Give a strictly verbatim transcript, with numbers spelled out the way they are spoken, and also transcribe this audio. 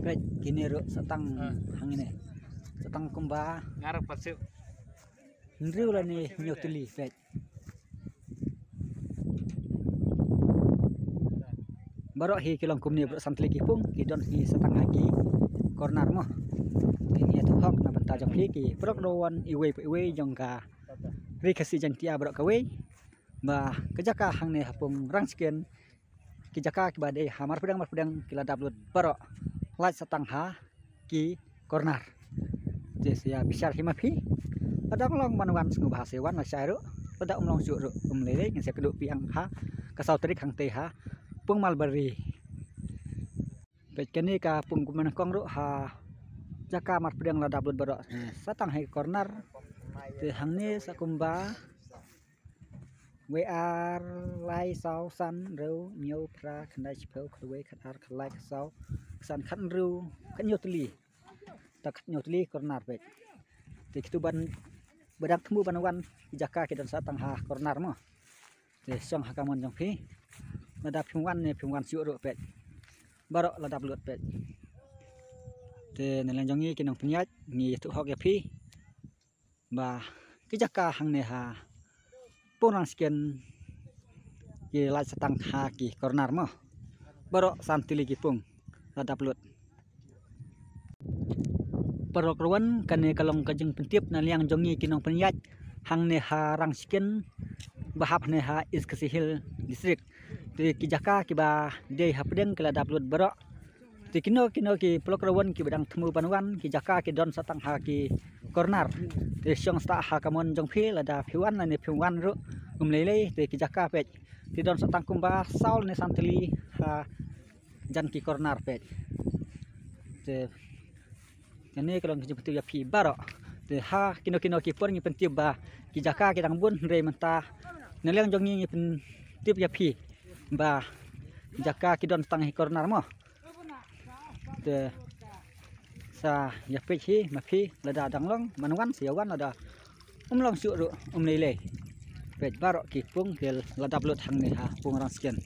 Peit kine ruh sa tang hangne. Sa tang kumba hynriew lane hynñiew tylli peit. Baroh hi ki long kumne baroh san tylli ki pung ki don hi sa tang ha ki corner mo. Te ngi ïathuh hok na bynta jong phi ki paralok rawon iwei pa iwei jong ka Ri Khasi Jaiñtia baroh kawei. Ba ka jaka hangne ha Pung Rangsken ki jaka kiba dei ha marpdeng marpdeng ki la dap lut baroh lait sa tang ha ki corner. Te sa ïa bishar hi ma phi. Lada long ban wan sngewbha sa wan, lada um long shuh ruh um lei lei, ngin sa ïakynduh phi ha ka saw tarik hangtei ha Pung Mulberry. Peit kane ka pung kumne kong ruh ha jaka marpdeng la dap lut baroh sa tang ha ki corner. Te hangne sa kumba wei, ar, lai, saw, san, hynriew, hynñiew, phra, khyndai, shiphew, khatwei, khatar, khatlai, khatsaw, khatsan, khathynriew, khathynñiew tylli. Ta khathynñiew tylli corner peit. Te kito ba dang thmu ban wan ki jaka ki don sa tang ha corner mo. Te shong ha ka mon jong phi. Lada phim wan ne phim wan shuh ruh peit. Baroh la dap lut peit. Te na liang jong ngi ki nongpynïaid ngi ïathuh hok ïa phi ba ki jaka hangne ha Pung Rangsken ki lait sa tang ha ki corner mo. Baroh san tylli ki pung la dap lut. Paralok rawon, kane ka long ka jingpyntip na liang jong ngi ki nongpynïaid hangne ha Rangsken ba hap hangne ha East Khasi Hills District. Te ki jaka kiba dei hapdeng ki la dap lut baroh. Te kino kino ki paralok rawon kiba dang thmu ban wan, ki jaka ki don sa tang ha ki corner. Te shong stat ha ka mon jong phi, lada phi wan lane phim wan ruh um lei lei. Te ki jaka peit ki don sa tang kumba saw lane san tylli ha jan ki corner peit. Te kane ka long ka jingpyntip ïa phi baroh. Te ha kino kino ki por ngi pyntip ba ki jaka ki dang bun, hynrei mynta na liang jong ngi ngi pyntip ïa phi ba ki jaka ki don tang hi corner mo. Te sa ïa peit hi ma phi, lada dang long ban wan sa ïa wan, lada um long shuh ruh um lei lei. Peit baroh ki pung ki la dap lut hangne ha Pung Rangsken.